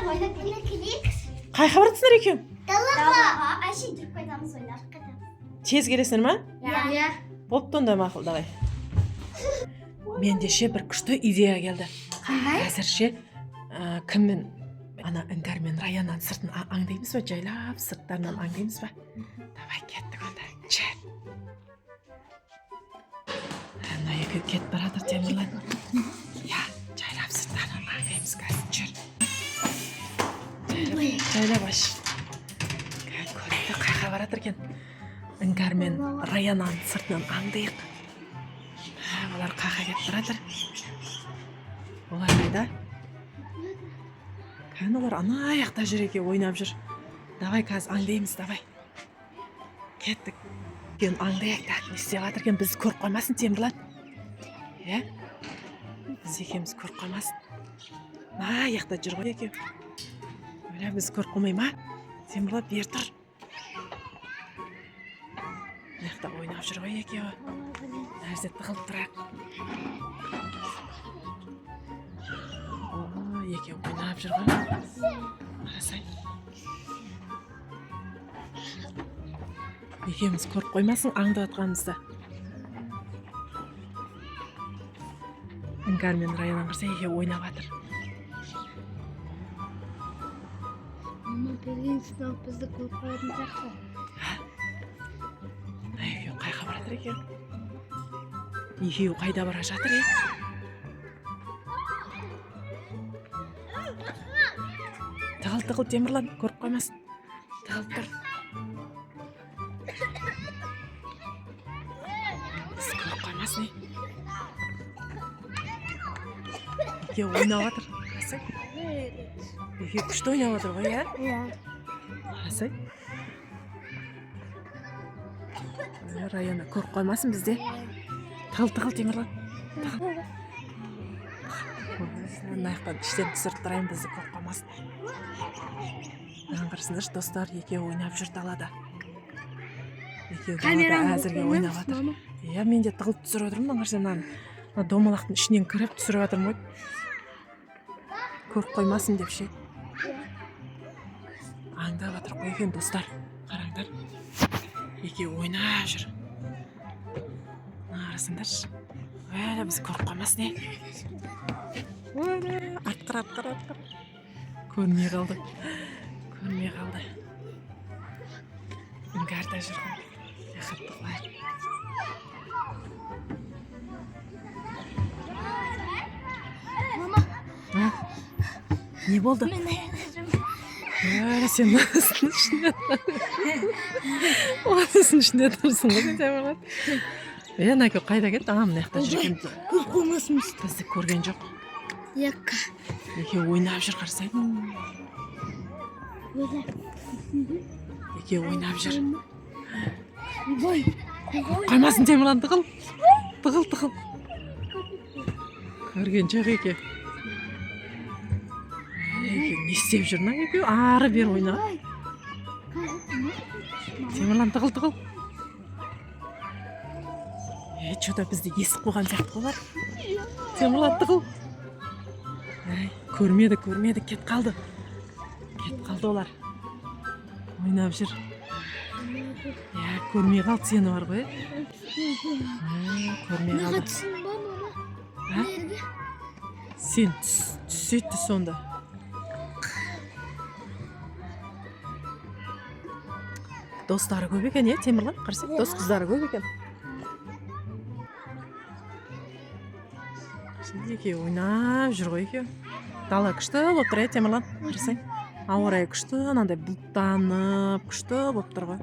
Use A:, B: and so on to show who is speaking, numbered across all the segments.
A: Қайқа баратсыңдар екеуің?
B: Далаға. Әшейін жүріп қайтамыз, ойнап қайтамыз.
A: Тез келесіңдер ма?
B: Иә.
A: Болыпты онда, мақұл, давай. Менде ше бір күшті идея келді.
B: Қандай?
A: Қазір ше кіммен ана Іңкәр мен Раяннан сыртын аңдаймыз ба, жайлап сырттарынан аңдаймыз ба? Давай, кеттік онда. Че, мына екеуі кетіп бара жатыр. Темірлан, иә, жайлап сырттарынан аңдаймыз қазір. Жүр, жайлап, жайлап аш. Қазір көрейік, қай жаққа бара жатыр екен. Іңкәр мен Раяннан сыртынан аңдайық. Олар қай жаққа кетіп бара жатыр? Олар қайда? Кәне, олар ана жақта жүр екен, ойнап жүр. Давай, қазір аңдаймыз, давай, кеттік. Екен аңдайық. Так, не істеп жатыр екен? Бізді көріп қоймасын, Темірлан, иә, біз екеуміз көріп қоймасын. Мына жақта жүр ғой екеуі. Өлә, бізді көріп қоймай ма? Темірлан, бері тұр. Мына жақта ойнап жүр ғой екеуі. Мына жерде тығылып тұрайық. О, екеуі ойнап жүр ғой, қарасай. Екеуміз көріп қоймасын аңдып жатқанымызды. Іңкәр мен Раяннан қараса, екеуі ойнап жатыр.
B: Мама, берген сынақ бізді көріп қоятын сияқты.
A: Мына екеуі қай жаққа бара жатыр екен? Екеуі қайда бара жатыр, е? Тығыл, тығыл, Темірлан, көріп қоймасын, тығылып тұр. Біз көріп қоймасын, е. Екеуі ойнап жатыр, қарасай. Екеуі күшті ойнап жатыр ғой, иә?
B: Иә.
A: Қарасай. Раяна көріп қоймасын бізде. Тығыл, тығыл, Темірлан, тығыл. Мына жақтан іштен түсіріп тұрайын, бізді көріп қоймасын. Мынаны қарасаңдаршы, достар, екеуі ойнап жүр далада. Екеуі далада әзірге ойнап жатыр. Иә, мен де тығылып түсіріп жатырмын. Мына қарасаң, мынаны, мына домалақтың ішінен кіріп түсіріп жатырмын ғой, көріп қоймасын деп ше. Аңдап жатыр ғой екен, достар, қараңдар, екеуі ойнап жүр. Мына қарасаңдаршы. Әлі бізді көріп қоймасын, е. Өлә, артқыр, артқыр, артқыр. Көрмей қалды, көрмей қалды. Іңкәр да жүр ғой. Рахатты қылайық.
B: Мама,
A: А? Не болды?
B: мен аяқта жүрмін.
A: Өлә, сен осының ішінде, осының ішінде тұрсың ғой сен, Темірлан. Е, мына екеуі қайда кетті? А, мына жақта жүр екен.
B: Көріп қоймасын.
A: Бізді көрген жоқ.
B: Екі.
A: Екеуі ойнап жүр, қарасай. Екеуі ойнап жүр.
B: Ой.
A: Қоймасын, Темірлан, тығыл, тығыл, тығыл. Көрген жоқ екеуі. Екеуі не істеп жүр мына екеуі? Ары бері ойнап. Темірлан, тығыл, тығыл. Е, че-то бізді естіп қойған сияқты ғой олар. Темірлан, тығыл. Әй, көрмеді, көрмеді, кетіп қалды, кетіп қалды. Олар ойнап жүр, иә, көрмей қалды сені бар ғой, иә. Көрмей
B: Маған
A: қалды.
B: түсін ба, мама?
A: А?
B: Нерге?
A: Сен түс, түссе, түс онда. Достары көп екен, иә, Темірлан? Қарасай, дос қыздары көп екен. Қарасай, екеуі ойнап жүр ғой екеуі. Дала күшті болып тұр, иә, Темірлан? Қарасай, ауа райы күшті, анандай бұлттанып, күшті болып тұр ғой.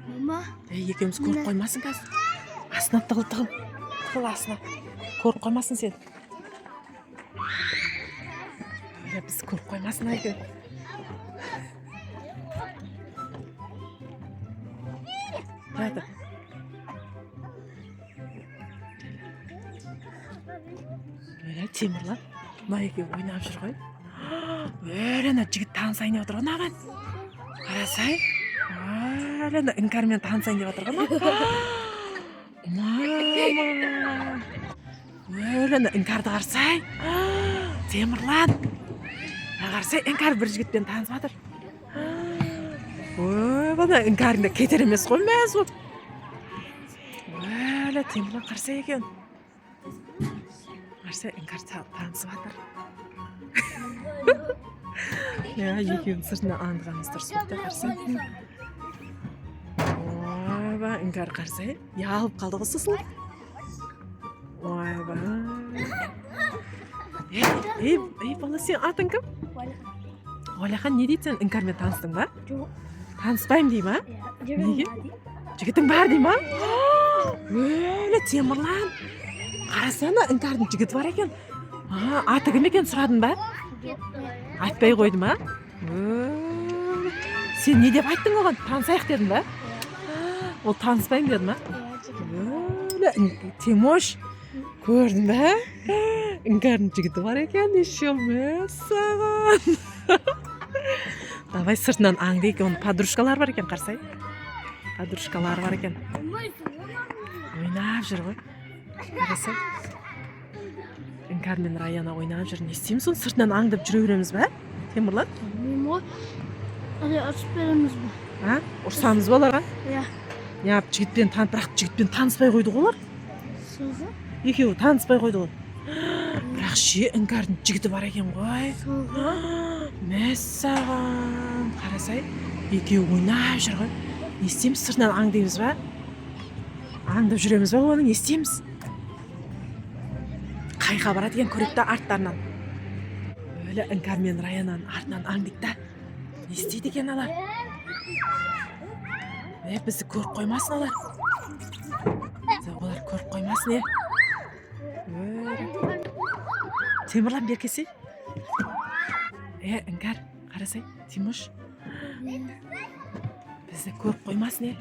B: Мама,
A: Ей, екеуміз көріп қоймасын қазір. Астына тығыл, тығыл, тығыл астына, көріп қоймасын сен. Өлә, бізді көріп қоймасын екеуі. Тұра тұр. Өлә, Темірлан, мына екеуі ойнап жүр ғой. Өлә, ана жігіт танысайын деп отыр ғой мынаған, қарасай. Өлә, ана Іңкәрмен танысайын деп жатыр ғой мынау. Мама, өлі, Іңкәрді қарасай. Темірлан, қарасай, Іңкәр бір жігітпен танысып жатыр. Ой, бана Іңкәрдің де кетер емес қой, мәз болып. Өлі, Темірлан, қарасай екен, қарасай, Іңкәр танысып жатыр. Иә, екеуінің сыртынан аңдығанымыз дұрыс болды. Қарасай, ойбай, Іңкәр, қарасай, ұялып қалды ғой сосын. Ойбай, ей, ей, ей, бала, сен атың кім? Уәлихан. Не дейді, сен Іңкәрмен таныстың ба?
B: Жоқ.
A: Таныспаймын дей ма?
B: Иә.
A: Неге? Жігітің бар дей ма? Өлі, Темірлан, қарасана, Іңкәрдің жігіті бар екен. А, аты кім екен, сұрадың ба? Айтпай қойды ма? Өлі, сен не деп айттың оған? Танысайық дедің ба? Ол таныспаймын деді ма? Өлі, Тимош, көрдің ба, Іңкәрдің жігіті бар екен еще. Мәссаған. Давай сыртынан аңдайық оның. Подружкалары бар екен, қарасай, подружкалары бар екен, ойнап жүр ғой. Қарасай, Іңкәр мен Раяна ойнап жүр. Не істейміз, оны сыртынан аңдып жүре береміз ба, Темірлан?
B: Білмеймін ғой. Әлде ұрысып береміз бе?
A: А, ұрсамыз ба оларға?
B: Иә.
A: Неғып жігітпен тан, бірақ жігітпен таныспай қойды ғой олар.
B: Сосын?
A: Екеуі таныспай қойды ғой, бірақ ше, Іңкәрдің жігіті бар екен ғой.
B: Сосын?
A: Мәссаған, қарасай, екеуі ойнап жүр ғой. Не істейміз, сыртынан аңдимыз ба, аңдып жүреміз ба оны? Не істейміз, қайға барады екен, көрейік та арттарынан. Өлі, Іңкәр мен Раянаның артынан аңдиық та. Не істейді екен алар? Е, бізді көріп қоймасын олар. Олар көріп қоймасын, е. Өлі. Темірлан, бері келсей. Е, Іңкәр, қарасай, Тимуш, бізді көріп қоймасын, е.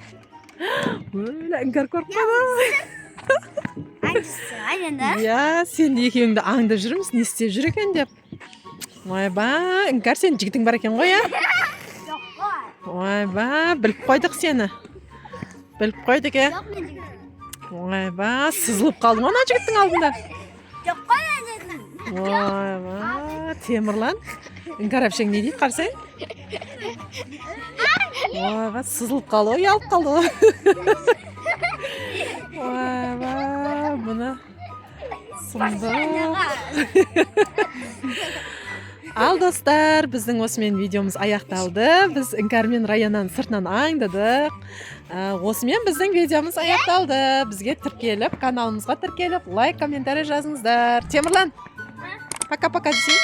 A: Өлі, Іңкәр көріп қойды. Иә, сен екеуіңді аңдып жүрміз, не істеп жүр екен деп. Ойбай, Іңкәр, сенің жігітің бар екен ғой, иә?
B: Жоқ қой.
A: Ойбай, біліп қойдық сені, біліп қойдық, е.
B: Жоқ, мен жігітім.
A: Ойбай, сызылып қалдың ғой ана жігіттің алдында.
B: Жоқ қой, мен жігітім.
A: Ойбай, Темірлан, Іңкәр әпшең не дейді, қарасай. Ойбай, сызылып қалды ғой, ұялып қалды ғой. Ойбай, мұны сұмдық. Ал, достар, біздің осымен видеомыз аяқталды. Біз Іңкәр мен Раянаның сыртынан аңдыдық. Осымен біздің видеомыз аяқталды. Бізге тіркеліп, каналымызға тіркеліп, лайк, комментарий жазыңыздар. Темірлан, пока пока десей.